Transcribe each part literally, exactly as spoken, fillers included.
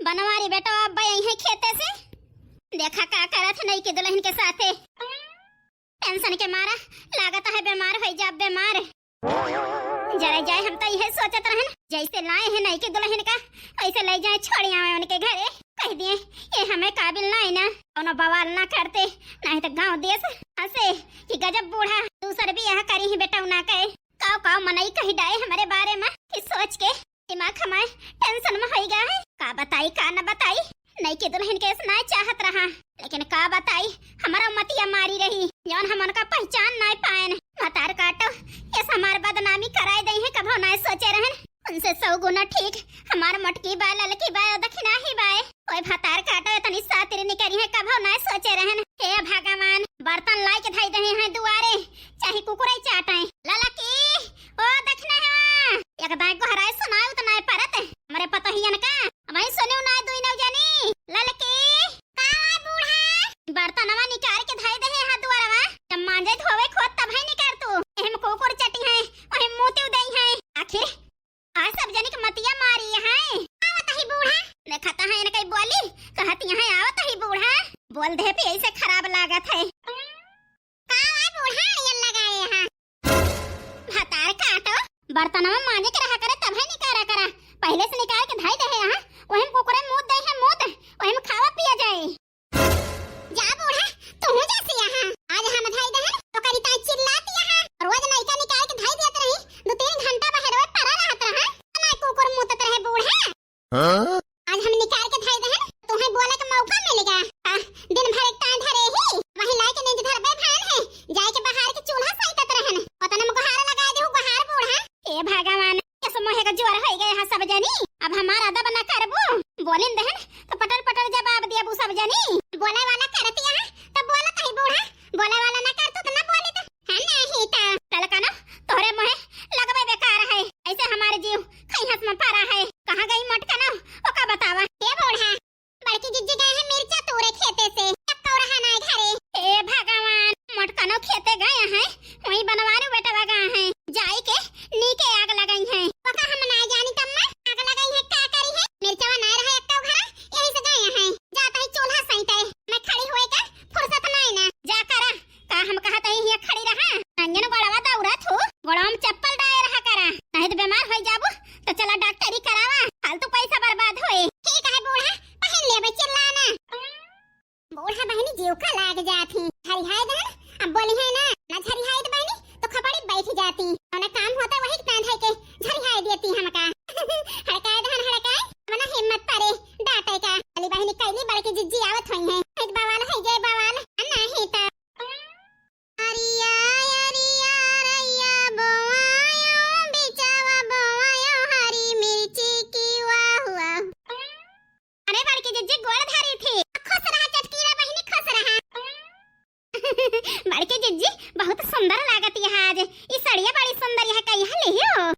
बनवारी बेटवा अब अइहैं खेते से। देखा का करत है नई के दुलहिन के साथे। टेंशन के मारा लागत है बीमार होइ जाब बीमार। जरा जाए, हम तो इहे सोचत रहन, जैसे लाए हैं नई के दुलहिन का, वैसे लै जाए छोड़ आवे उनके घरे। कहि दिए ये हमें काबिल नाहीं ना, कौनो बवाल ना करते, नाहीं तो गाँव देश हँसे कि गजब बूढ़ा दूसर बियाह करिहैं बेटौना के। काव काव मनई कहि डाए हमरे बारे मा, कि सोच के दिमाग हमार टेंशन मा होइ गा है। का बताई का न बताई, नई के दुलहिन के ऐस नाहीं चाहत रहा, लेकिन का बताई, हमरा मतिया मारी रही, जौन हम उनका पहिचान नाहीं पाएन। भतार काटो, ऐस हमार बदनामी कराइ देइहैं, कभौ नाहीं सोचे रहन। उनसे सौ गुना ठीक हमार मोटकी बाय, ललकी बाय, दखिनही बाय। ओए भतार काटो, इतनी सातिर निकरिहैं, कभौ नाहीं सोचे रहन। हे भगवान, बर्तन लाइके धइ देहे हैं दुआरे, चाहे कुकुरै चाटैं। ललकी, ओ दखिनहा, एक दाईं गोहराई सुनाई त नाहीं परत। हमरे पतोहियन का, अबहीं सुनिउ नाहीं दुइनौ जनी। ललकी। का है बूढ़ा? बर्तनवा निकारिके धइ देहे हा दुआरवा, जब माँजै धोवै खोत तबहीं निकार तू। एहम कुकुर चटिहैं, ओहम मूतिउ देइहैं। आखिर आज सब जनी के मतिया मारी हैं। आवत ही बूढ़ा। देखत हैं इनकै बोली, कहत हैं आवत ही बूढ़ा। बोल दे पे ऐसे खराब लागत है। का है बूढ़ा, ये लगाए हैं? भतार काटो, बर्तनवा माँजे के रहा करे तबहीं निकारा करा। पहिले से निकारिके धइ देहे हैं, ओहम कुकुरै मूत देइहैं मूत, ओहम खावा पिया जाए। जा बूढ़ा, तुहूँ जासी यहाँ। आज हम धइ देहन, तो करी ताई चिल्लात यहाँ। रोज नइका निकारिके धइ देत रही, दो तीन घंटा बहरवे परा रहत रहा, नाहीं कुकुर मूतत रहे बूढ़ा। हाँ? आज हम निकारिके धइ देहन, तुहैं बोलै के मौका मिलि गा। आ, दिन भर एक ताईं धरे ही, वहीं लाइके नींद धरबे भएन है, जाइके बहार के चूल्हा सैतत रहन। ओतने मा गोहार लगाइ देहू, गोहार बूढ़ा। हे भगवान, कस मोहे का ज्वर होइ गए हैं सब जनी। अब हमार अदब न करबू। बोलिन देहन तो पटर पटर जवाब दियबू सब जनी। बोलै वाला करत यहाँ तो बोलत ही बूढ़ा, बोलै वाला न करतू तो न बोलित। हाँ नाहीं तो। ललकनो, तोहरे मोहे लगबै बेकार है, ऐसे हमार जीव खइहस मा परा है। कहाँ गई मोटकनो, ओका बतावा। हे बूढ़ा, बड़की जिज्जी गए हैं मिर्चा तूरे खेते से, अब कौरहा नाहीं घरे। हे भगवान, मोटकनो खेते गए हैं, वहीं बनवारी बेटवा गए हैं, जाइके नीके आग लगइहैं। ओका हम नाहीं जानी तम्मा, आग लगइहैं का करिहैं? मिर्चवा नाहीं रहे एक्कौ घरा, यही से गए हैं। जात ही चूल्हा सैते, मैं खड़ी होए का फुर्सत नाहीं ना। जा करा, का हम कहत ही हियाँ खड़ी रहा? नंगे न गोड़वा दौड़त हू, गोड़वा मा चप्पल डाए रहा करा, नाहीं तो बीमार होइ जाबू तो चला डॉक्टरी करावा, फालतू पैसा बर्बाद होए। ठीक है बूढ़ा, पहिन लेबे, चिल्ला ना। बूढ़ा बहिनी जीव का लाग जात ही, झरिहाए देहन, अब बोलिहैं ना, ना झरिहाइत बहिनी तो खपड़ी बैठ जाती, उन्हें काम होता वही ताईं धइके झरिहाए देती हमका। हड़काए देहन हड़काए, अब ना हिम्मत परे डाँटै का। अली बहिनी कैली बड़की जिज्जी आवत होइहैं, एक बवाल है जय बवाल, नाहीं तो। अरिया, अरिया, रैया बोआयो, बिचावा बोआयो, हरी मिर्ची की वाह, वाह। अरे बड़की जिज्जी गोड़ धरी थी। खुश रहा चटकीला बहिनी, खुश रहा। बड़की जिज्जी बहुत सुंदर लागत यहाँ आज। ई सड़िया बड़ी सुंदर यहाँ कहिया लिहियो?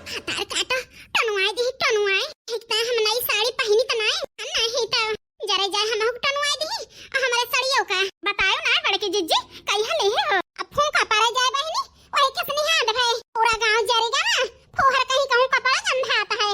भतार काटो, टनुआई दी, टनुआई। एक तो हम नई साड़ी पहिनी त नाई, नाहीं तो जरे जाए हमहू के टनुआई दी, और हमारे सड़ियों का। बतायो ना बड़की जिज्जी, कहिया लिहे हो? अब फूंका परे जाए बहिनी, वही किसनी हाथ भे। पूरा गाँव जरी गवा, फूहर कहीं कहूँ कपड़ा गंधात है।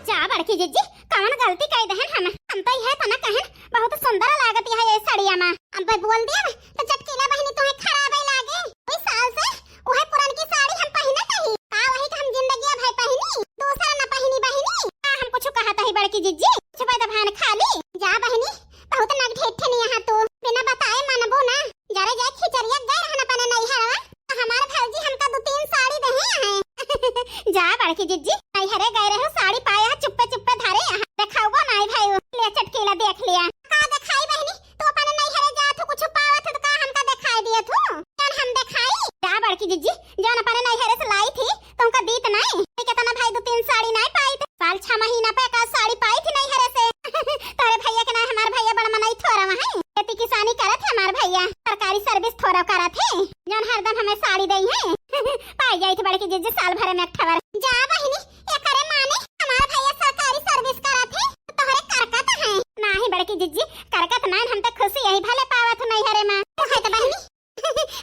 जा बड़की जिज्जी, कवन गलती कइ देहन हम? हम तो यह तना कहन, बहुत सुंदर लागत है ये सड़िया मा। अब बोल दिया तो चटकीला बहिनी तुम्हें खराब ही लागे। कोई साल से वह पुरनकी साड़ी हम पहिनत ही। का वही के हम जिंदगिया भर पहिनी, दूसरा न पहिनी बहिनी। का हम कुछ कहत ही बड़की जिज्जी? चुप है दबान खाली। जा बहिनी, बहुत नग ठेठे नहीं यहाँ तू। बिना बताए मनबू ना। जरे जाए खिचरिया गए रहन अपने नैहरवा। हमार भौजी हमका दो तीन साड़ी देहे हैं। जा बड़की जिज्जी, नैहरे गए रहो, साड़ी पाया, चुप्पे चुप्पे धरे यहाँ। देखाउबो नाई भाई, ले चटकीला देख लिया। का देखाई बहिनी, तू अपने नैहरे जात हो, कुछ पावत हो तो का हमका देखाई दियत हो? जौन हम देखाई? जा बड़की जिज्जी, जौन अपने नैहरे से लाई थी, तुमका दीत नाई। कितना भाई दो तीन साड़ी नाई पाई थी। साल छह महीना पे का साड़ी पाई थी नैहरे से। तोरे भैया के नाई, हमार भैया बड़ मनई थोड़ा है। खेती किसानी करत है हमार भैया, सरकारी सर्विस थोड़ा करत है। जौन हरदम हमें साड़ी दई है। पाई जाई थी बड़की जिज्जी साल भरे में एक ठवर। जा बहिनी, एकरे माने हमार भैया सरकारी सर्विस करत है, तोहरे करकत है। नाही बड़की जिज्जी, करकत नाइन, हम तो खुशी यही भले पावत हूँ नैहरे में। तो है तो बहिनी,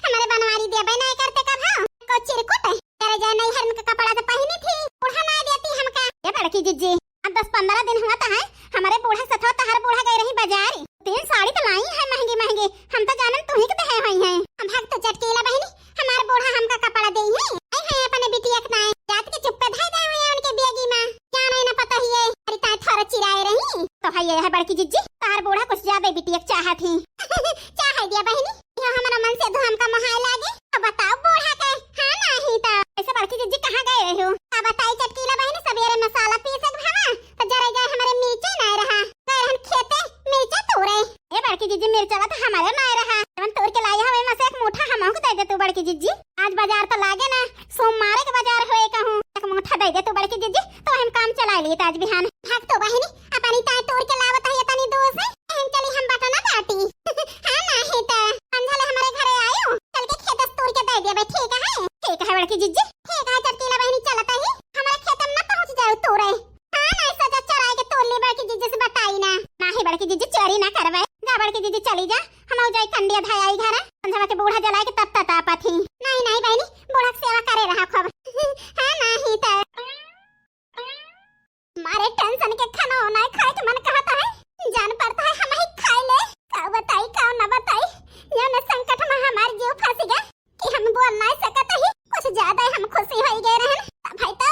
हमारे बनवारी देबे नहीं करते कब हो? को चिरकुट, तेरे जाए नैहर में के कपड़ा तो पहिनी थी, ओढ़ा ना देती हमका। ये बड़की जिज्जी, अब दस पन्द्रह दिन हुआ तो है, हमरे बूढ़ा सथवा तहार बूढ़ा गए रही बाजारी। तीन साड़ी तो लाई है महंगी महंगी, हम तो जानन तू ही के देहे होई है। हम भाग तो चटकीला बहिनी, हमार बूढ़ा हमका कपड़ा देई है। आई है अपने बिटिया के नाई, जात के चुप्पे धई दे हुई है उनके बेगी मा। जाने न पता ही है, अरे ताई थोड़ा चिराए रही। तो है ये है बड़की जिज्जी, तहार बूढ़ा कुछ ज्यादा बिटिया के चाहत ही। चाहे दिया बहिनी, यो हमारा मन से तो हमका मोहाय लागे। तो बताओ बूढ़ा के, हाँ नाही तो। ऐसे बड़की जिज्जी कहाँ गए रहो? अब बताई चटकीला बहिनी, सवेरे मसाला पीसे के भावा, तो जरे गए हमारे मिर्चे ना रहा। गए रहन खेते, मिर्चा तोड़े। ए बड़की जिज्जी, मिर्चवा तो हमारे माए रहा। जवन तोड़ के लाई हवे, में से एक मुठा हमहू के दे दे तू बड़की जिज्जी। आज बाजार तो लागे ना, सोमवारे के बाजार होए कहूँ। एक मुठा दे दे तू बड़की जिज्जी, तो हम काम चला लिए आज बिहान। भाग तो बहिनी, अपनी ताई तोड़ के लावत है तनी दूर से। हम चली हम बटना काटी। हाँ नाही तो, संझा ले हमारे घरे आयो, चल के खेत से तोड़ के दे देबे, ठीक है? ठीक है बड़की जिज्जी। ठीक है चटकीला बहिनी, चलत ही। हमारे खेत में ना पहुँच जाओ तोड़े। हाँ, नहीं सजा चोराई के तोड़ ले बड़की जिज्जी से बताई ना। नाही बड़की जिज्जी, चोरी ना करबे। जा बड़की जिज्जी चली जा, हम जाई कंडिया धाई आई घर। संझवा के बूढ़ा जलाए के तब तता पाथी। नहीं, नहीं बहिनी, बूढ़ा के सेवा करे रहा खूब। हाँ, नाही तो। मारे टेंशन के खाना ना खाए के मन कहता है। जान पड़ता है हम ही खाए ले। का बताई, का ना बताई। जौन संकट में हमार जीव फंस गया कि हम बोल नहीं सकत ही। कुछ ज्यादा ही हम खुशी हो गए रहन। तब भाई तो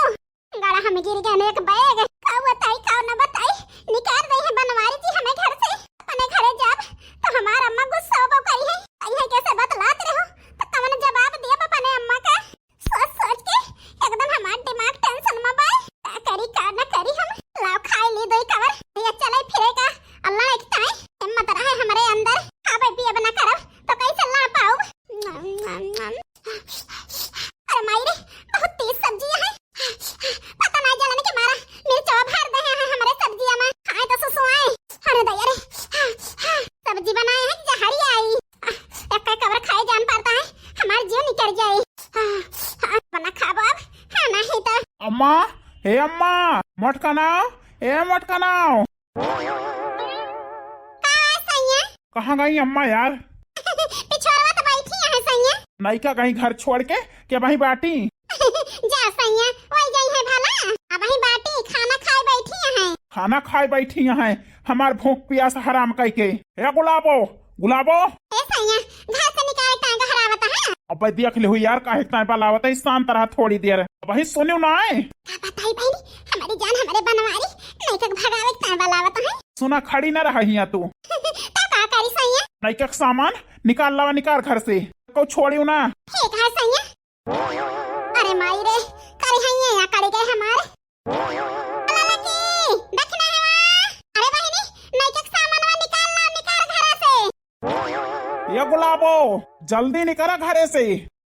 गड़ा हम गिर गए एक बैग। का बताई, का न बताई, निकाल दे है बनवारी जी हमें घर से। अपने घरे जाब तो हमार अम्मा गुस्सा होबो करी है। कही है कैसे बतलात रहो तो कवन जवाब दिया अपने अम्मा का। सोच सोच के एकदम हमार दिमाग टेंशन में बा। का करी का न करी हम। लाओ खाए ली दो कवर। ये चले फिरेगा। अल्लाह एक ताई हिम्मत रहे हमारे अंदर। खाबे पियब न करब तो कैसे लड़ पाऊब। अरे माई रे, बहुत तेज सब्जी है। पता ना जलन के मारा मिर्चवा भर दे हैं हमारे सब्जिया में। खाए तो सुसुआए। अरे दया रे, सब्जी बनाए हैं जहरी आई। एक कवर खाए जान पड़ता है, हमार जीव निकल जाए। बना खाबो अब, हाँ नहीं तो। अम्मा, ए अम्मा, मोटकनाव, ए मोटकनाव। का सैया? कहाँ गई अम्मा यार? पिछोरवा तो बैठी है सैया। नैका गई घर छोड़ के, के वहीं बाटी? जा सैया, वही गई है भला। अब वहीं बाटी, खाना खाए बैठी है। खाना खाए बैठी है, हमार भूख पियास हराम कई के। ए गुलाबो, गुलाबो। ए सैया, घर से निकाल के गोहरावत है। अबे देख ले हो यार, काहे ताए बलावत है, शांत रहा थोड़ी देर। अबही सुनियो ना आए। का बताई बहिनी, हमारी जान हमारे बनवारी, नैका के भगावे के ताए बलावत है। सुना, खड़ी ना रहा हियाँ तू। तो का करी सैया? नैका के सामान निकाल लावा, निकाल घर से। को छोड़ियो ना। ठीक है सैया। अरे माई रे, करी है ये या करी गए हमारे। ललकी, दखना है वहाँ। अरे बहिनी, नैका के सामानवा निकाल ला, निकाल घरे से। ये गुलाबो, जल्दी निकला घरे से।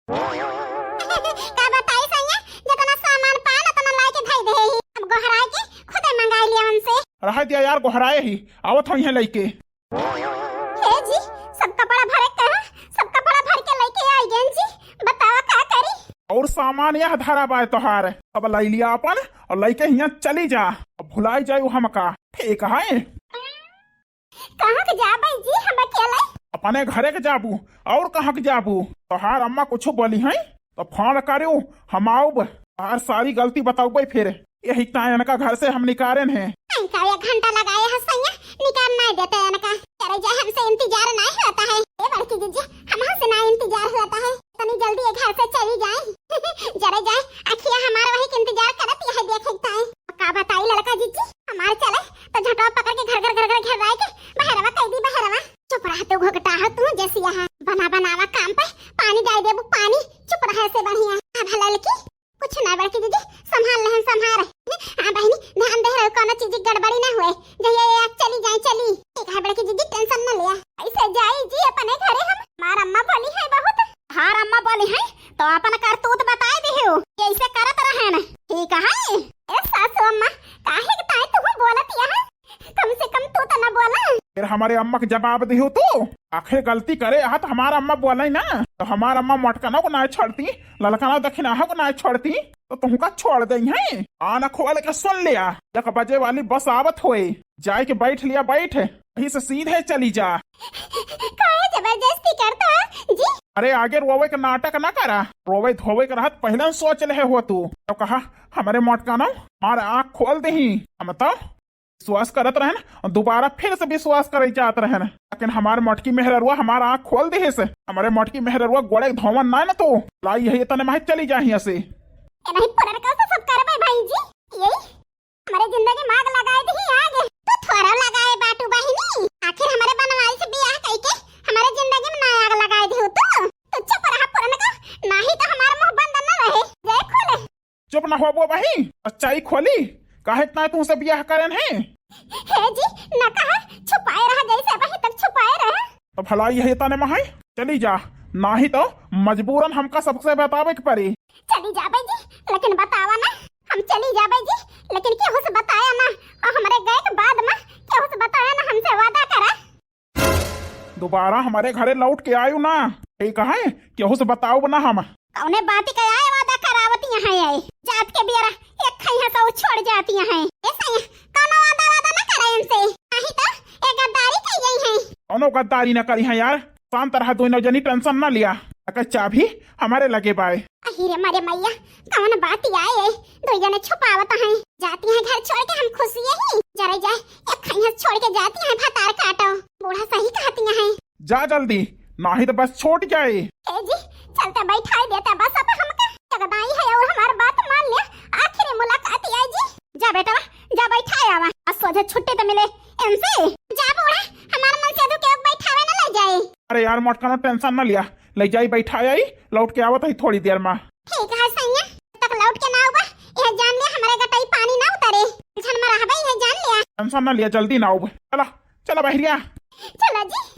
का बताई सैया, जितना सामान पाए ना, उतना लाए के धई दे ही। अब गोहराए के खुदे मंगाई लिया उनसे। रह दिया यार, गोहराए ही, आवत होई है लइके। हे जी, सब कपड़ा भरे कहा, सब कपड़ा भर के लइके आई गए जी, बतावा का करी? और सामान यह धरा बाय तोहार, अब लाई लिया अपन और लइके हियाँ चली जा, अब भुलाई जायु हमका, ठीक है? कहाँ के जाबै जी हम अकेले? अपने घरे के जाबू, और कहाँ के जाबू? तोहार अम्मा कुछ बोली हैं तो फोन करियो, हम आउब, तोहार सारी गलती बताउबै फिर। यही ताए इनका घर से हम निकारेन हैं। इनका एक घंटा लगाए है सैया, निकाल नहीं देते इनका। करे जाए, हमसे इंतजार नहीं होता है। ए बड़की जीजी, हमसे ना इंतजार होता है। तनी जल्दी ये घर से चली जाए। जरे जाए, अखिया हमार वही के इंतजार करत यह देखे ताए। का बताई लड़का जीजी, हमार चले तो झटवा पकड़ के घर घर घर घर घेराए के बहरवा कह दी बहरवा। चुप रह तू, घोघटा हो तू, जैसी यहाँ बना बनावा काम पे पानी डाल देबू पानी। चुप रहे से बढ़िया। अब ललकी कुछ ना बड़की दीदी, संभाल लेहन संभाल। हाँ बहिनी, ध्यान दे रहो, कोनो चीज की गड़बड़ी ना हुए। जहिया ये आज चली जाए चली। ठीक है बड़की दीदी, टेंशन ना लिया। ऐसे जाई जी अपने घरे हम। हमार अम्मा बोली है बहुत। हमार अम्मा बोली है तो अपन करतूत बताए दिहु। ऐसे करत रहन। ठीक है। ए सासू अम्मा, काहे के ताई तू बोलत यह? कम से कम तू तो ना बोला। फिर हमारे अम्मा के जवाब दिहु तू। आखिर गलती करे अहा तो हमार अम्मा बोले ना, तो हमार अम्मा मोटकना को ना छोड़ती, ललकना दखिनाहा को ना छोड़ती, तो तुमका छोड़ दे हैं। कान खोल के सुन लिया, एक बजे वाली बस आवत होए, जाए के बैठ लिया, बैठ, वहीं से सीधे चली जा। काहे जबरदस्ती करता जी? अरे आगे रोवे के नाटक ना करा, रोवे धोवे के रहत पहले सोच ले हो तू। तो कहा हमारे मोटकना, हमार आँख खोल दही, हम तो विश्वास करत रहन, दोबारा फिर से विश्वास करे जात रहन, लेकिन हमार मोटकी मेहररुआ हमार आँख खोल देहे से। हमरे मोटकी मेहररुआ गोड़े धोवन ना न तो लाई है, तने माहे चली जा हियाँ से। ए नहीं, पुरनका से सब करबे भाई जी, यही हमरे जिंदगी में आग लगाए दही आग। तू थोड़ा लगाए बाटू बहिनी, आखिर हमरे बनवारी से बियाह कइके हमरे जिंदगी में ना आग लगाए दही तू। तू चुप रहा पुरनका, नाही तो हमार मुंह बंद न रहे। जय खोले। चुप ना होबो बही, सच्चाई खोली, काहे इतना तुमसे बियाह करन है? हे जी, न कहा, छुपाए रहा जैसे अबही तक छुपाए रहे। तो भलाई है तने माहे, चली जा, नाही तो मजबूरन हमका सबसे बतावे के पड़ी। चली जाबे जी, लेकिन बतावा ना। हम चली जाबे जी, लेकिन केहू से बताया ना, और हमरे गए के बाद में केहू से बताया ना, हमसे वादा करा। दोबारा हमरे घरे लौट के आयु ना, ठीक है, केहू से बताउब ना हम। कौने बात का आए वादा करावत यहाँ है? जात के बियरा एक खैहा से छोड़ जाती हैं। ऐसे ही कौनो वादा वादा ना करे इनसे, नहीं तो ये गद्दारी कर गई है। कौनो गद्दारी ना करी है यार, शांत रहा दोनों जनी, टेंशन ना लिया। अगर चाबी हमारे लगे बाय। अही रे मारे मैया, कौन बात आए है? दो जने छुपावत हैं, जाती हैं घर छोड़ के हम खुशी ही जरे जाए, एक खैहा छोड़ के जाती हैं भतार काटो। बूढ़ा सही कहती हैं। जा जल्दी, नाही तो बस छूट जाए। ए जी, चलते बैठाई देता बस अब हमका। जगदाई है और हमार बात मान लिया, आखिरी मुलाकात है जी। जा बेटा, जा बैठाए आवा। आज सोझे छुट्टी तो मिले इनसे। जा बूढ़ा, हमार मन से तो केहू बैठावे न ले जाए। अरे यार मोटकनो, टेंशन न लिया, ले जाई बैठाए आई, लौट के आवत है थोड़ी देर में। ठीक है सैया, तक लौट के ना आउबा, यह जान लिया हमारे गटई पानी ना उतरे। झन में रहबे, यह जान लिया। टेंशन न लिया, जल्दी ना आउब। चला, चला बहरिया। चला जी।